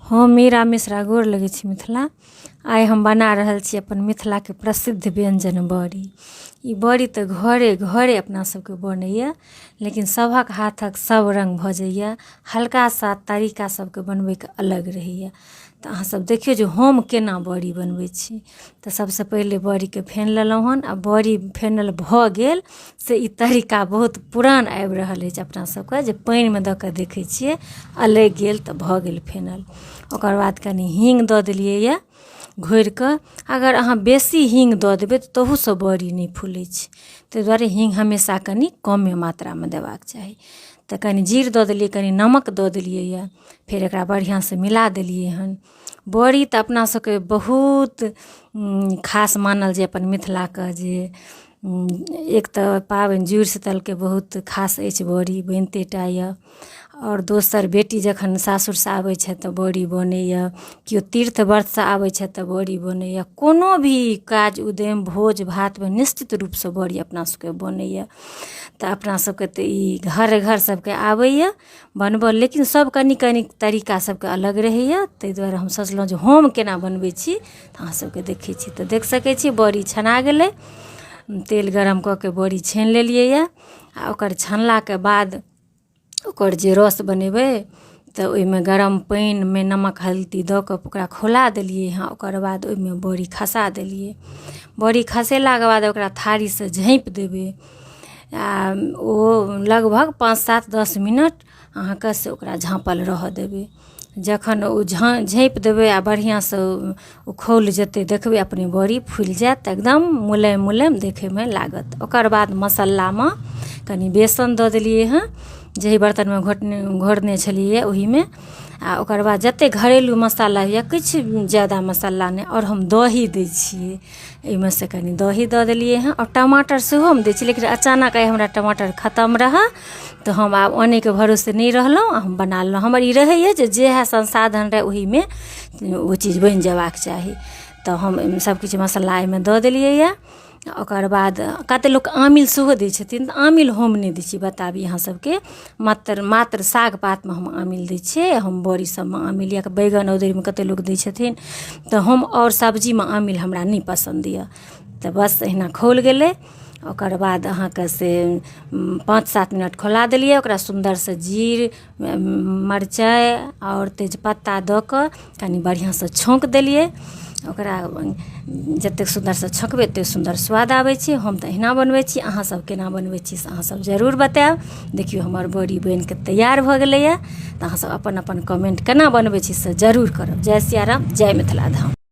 हम मीरा मिश्रा गोर लगै छी मिथिला। आइ हम बना रहल छी अपन मिथिलाके प्रसिद्ध व्यञ्जन बड़ी। ई बड़ी तऽ घरे घरे अपना सबके बनैए, लेकिन सभक हाथक सब रङ्ग भऽ जाइए, हल्का सा तरीका सबके बनबैके अलग रहैए। तऽ अहाँ सब देखियौ जे हम केना बड़ी बनबै छी। तऽ सबसँ पहिले बड़ीके फेन लेलहुँ हन आ बड़ी फेनल भऽ गेल से ई तरीका बहुत पुरान आबि रहल अछि अपना सबके, जे पानिमे दऽ कऽ देखै छियै, अलगि गेल तऽ भऽ गेल फेनल। ओकर बाद कनि हीङ्ग दऽ देलियै यऽ घोरिकऽ। अगर अहाँ बेसी हीङ्ग दऽ देबै तऽ तहूसँ बड़ी नहि फूलै छै, ताहि दुआरे हीङ्ग हमेशा कनि कमे मात्रामे देबाक चाही। तऽ कनि जीर दऽ देलियै, कनि नमक दऽ देलियै यऽ, फेर एकरा बढ़िआँसँ मिला देलियै हन। बड़ी तऽ अपना सबके बहुत खास मानल जाइए अपन मिथिलाके, जे एक तऽ पाबनि जुड़शीतलके बहुत खास अछि, बड़ी बनिते टा यऽ। आओर दोसर बेटी जखन सासुरसँ आबै छथि तऽ बड़ी बनैए, केओ तीर्थ व्रतसँ आबै छथि तऽ बड़ी बनैए, कोनो भी काज उद्यम भोज भातमे निश्चित रूपसँ बड़ी अपना सबके बनैए। तऽ अपना सबके तऽ ई घर घर सबके आबैए बनबऽ, लेकिन सब कनि कनि तरीका सबके अलग रहैए। ताहि दुआरे हम सोचलहुँ जे हम केना बनबै छी तऽ अहाँ सबके देखै छी। तऽ देख सकै छी बड़ी छना गेलै। तेल गरम कऽ के बड़ी छानि लेलियै यऽ। आओर ओकर छनलाके बाद ओकर जे रस बनेबै तऽ ओहिमे गरम पानिमे नमक हल्दी दऽ कऽ ओकरा खौला देलियै हँ। ओकर बाद ओहिमे बड़ी खसा देलियै। बड़ी खसेलाके बाद ओकरा थारीसँ झाँपि देबै आ ओ लगभग 5, 7, 10 मिनट अहाँके से ओकरा झाँपल रहऽ देबै। जखन ओ झाँपि देबै आ बढ़िआँसँ ओ खौल जेतै, देखबै अपने बड़ी फुलि जायत, एकदम मुलायम मुलायम देखैमे लागत। ओकर बाद मसल्लामे कनि बेसन दऽ देलियै हँ, जाहि बर्तनमे घोरने छलियै ओहिमे। आ ओकर बाद जतेक घरेलू मसाला होइए, किछु ज्यादा मसाला नहि। आओर हम दही दै छियै एहिमे सँ, कनि दही दऽ देलियै हँ। आओर टमाटर सेहो हम दै छियै, लेकिन अचानक आइ हमरा टमाटर खतम रहए तऽ हम आब अनैके भरोसे नहि रहलहुँ आ हम बना लेलहुँ। हमर ई रहैए जे जएह संसाधन रहए, ओहीमे ओ चीज बनि जयबाक चाही। तऽ हम एहिमे सभकिछु मसाला एहिमे दऽ देलियैए। ओकर बाद कतेक लोक आमिल सेहो दै छथिन, तऽ आमिल हम नहि दै छी। बताबी अहाँ सभके, मात्र मात्र साग पातमे हम आमिल दै छियै। हम बड़ी सभमे आमिल या बैगन अदौरीमे कतेक लोक दै छथिन, तऽ हम आओर सब्जीमे आमिल हमरा नहि पसन्द यऽ। तऽ बस एहिना खौल गेलै। ओकर बाद अहाँके से 5, 7 मिनट खौला देलियै ओकरा। सुन्दरसँ जीर, मरचाइ आओर तेजपत्ता दऽ कऽ कनि बढ़िआँसँ छौँक देलियै ओकरा। जतेक सुन्दरसँ छौँकबै, ओतेक सुन्दर स्वाद आबै छै। हम तऽ अहिना बनबै छी, अहाँसभ केना बनबै छी से अहाँसभ जरूर बतायब। देखियौ, हमर बड़ी बनि कऽ तैयार भऽ गेलैए। तऽ अहाँसभ अपन अपन कमेन्ट केना बनबै छी से जरूर करब। जय सियाराम, जय मिथिला धाम।